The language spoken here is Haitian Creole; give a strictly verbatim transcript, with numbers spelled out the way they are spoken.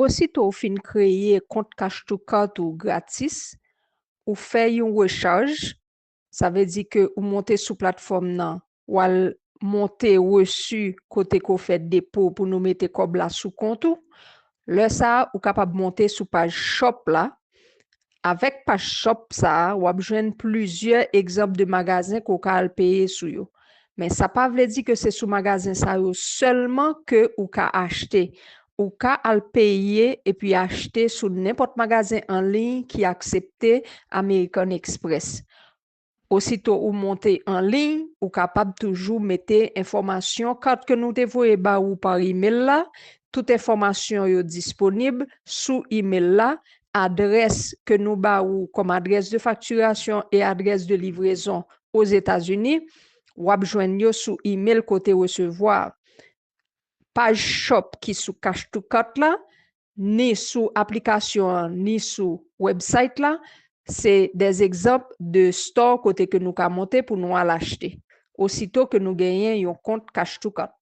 Osito w fin kreye kont Cash to Cart ou gratis, ou fè yon rechaj, sa vle di ke ou monte sou platfòm nan, w al monte resi kote ke w fè depo pou nou mete kòb la sou kont ou. Lè sa a, ou kapab monte sou paj Shop la. Avèk paj Shop sa a, w ap jwenn plizyè egzanp de magazen ke w ka al peye sou yo. Men sa pa vle di ke se sou magazen sa yo sèlman ke ou ka achte. Ou ka al peye epi achte sou nenpòt magazen an liy ki aksepte American Express. Osito ou monte an liy, ou kapab toujou mete enfòmasyon kat ke nou te voye ba ou pa imèl la. Tout enfòmasyon yo disponib sou imèl la. Adrès ke nou ba ou kòm adrès de faktirasyon e adrès de livrezon Ozetazini, w ap jwenn yo sou imèl kote resevwa. Paj Shop ki sou Cash to Cart la, ni sou aplikasyon an, ni sou website la, se des egzanp de store kote ke nou ka monte pou nou al achte. Osito ke nou genyen yon kont Cash to Cart.